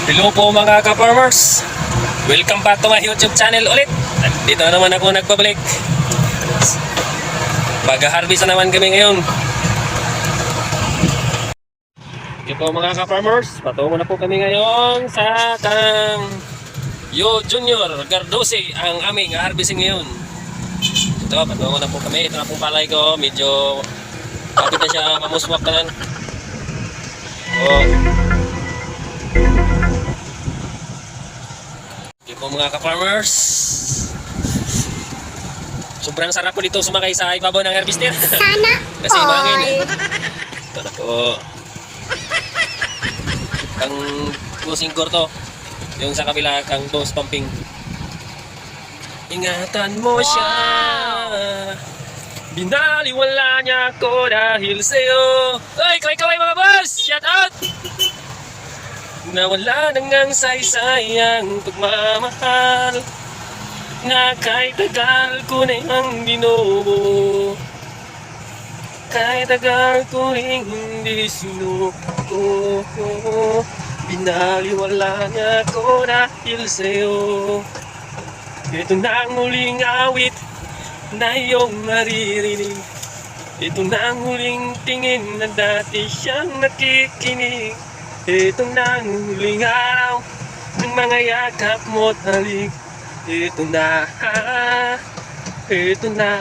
Hello po mga ka-farmers. Welcome back to my YouTube channel ulit. Dito na naman ako nagbabalik. Mag-harvest na naman kami ngayon. Okay po mga ka-farmers, patungo na po kami ngayon sa kang Yo Junior Gardose ang aming harvesting ngayon. Ito, patungo na po kami. Ito na pong palay ko. Medyo kapit na siya mamuswak na lang. Okay po mga ka-farmers, sobrang sarap po dito sumakay sa ibabaw ng harvester. Sana kasi mahangin. Ito na po ang closing core to, yung sa kabila kang nose pumping. Ingatan mo siya, binaliwala niya ako dahil sa'yo. Ay, kaway-kaway mga boss, shout out! Nawala nang ang saysayang pagmamahal na kahit tagal ko na ang binubuo, kahit tagal ko rin hindi sinuko, binaliwala niya ko dahil sa'yo. Ito na ang huling awit na iyong maririnig, ito na ang huling tingin na dati siyang nakikinig. Ito na ang huling araw ng mga yakap mo't halik. Ito na, ito na.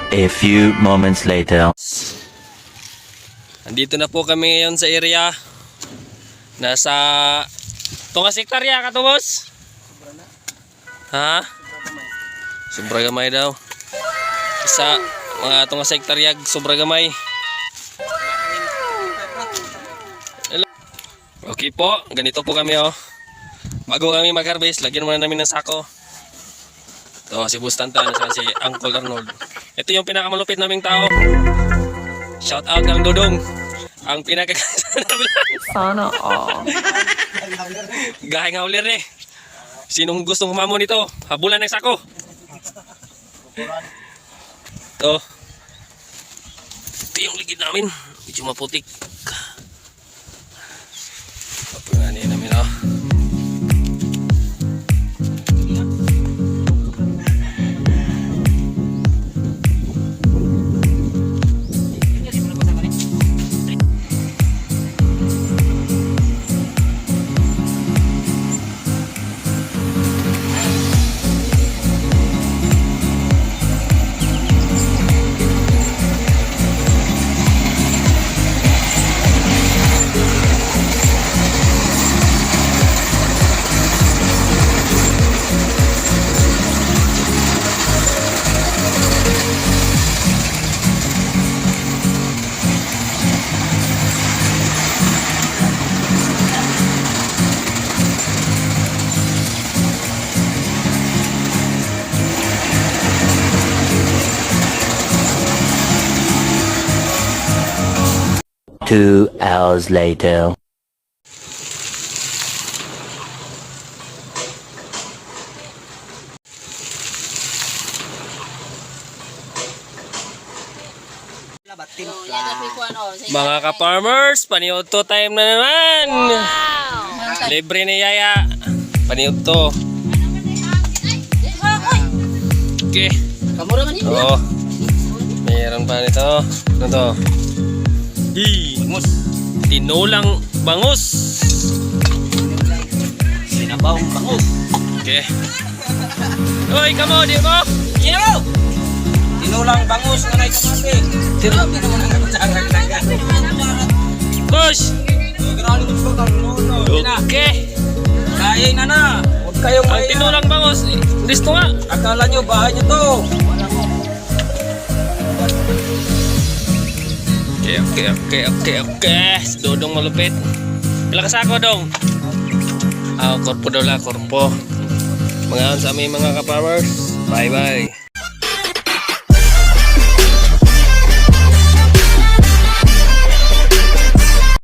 A few moments later. Andito na po kami ngayon sa area. Nasa tungas hektarya ka to, boss? Ha? Sobra gamay daw. Isa mga tungas hektarya, sobra gamay. Okay po, ganito po kami bago kami mag-harvest, lagyan muna namin ng sako. Ito si Bustanta, si Uncle Arnold. Ito yung pinakamalupit naming tao. Shout out ng Dudong. Ang pinakaganda namin. Sana all. Gahay nga ulir eh. Sinong gustong humamo nito? Habulan ng sako. Ito yung ligid namin. Medyo maputik. Papunganin namin Two hours later. mga ka-farmers, paniudto time na naman. Libre ni Yaya. Paniudto. Okay. Oo. Mayroon pa nito. Ano to? Bangus. Tinulang bangus. Sinabawang bangus. Okay. Oy, kamo, di mo? Yo! Tinulang bangus na naikamati. Tira, tinulang nagkakagdagan. Push! Grabe nito ko kang nuno. Okay. Kain na. Huwag kayong Ang tinulang bangus. Listo nga. Akala nyo bahay nyo to. Okay. Dodong malupit. Pila ka sako, Dong? Korpo daw la, korpo. Mga sa aming mga ka-farmers. Bye-bye.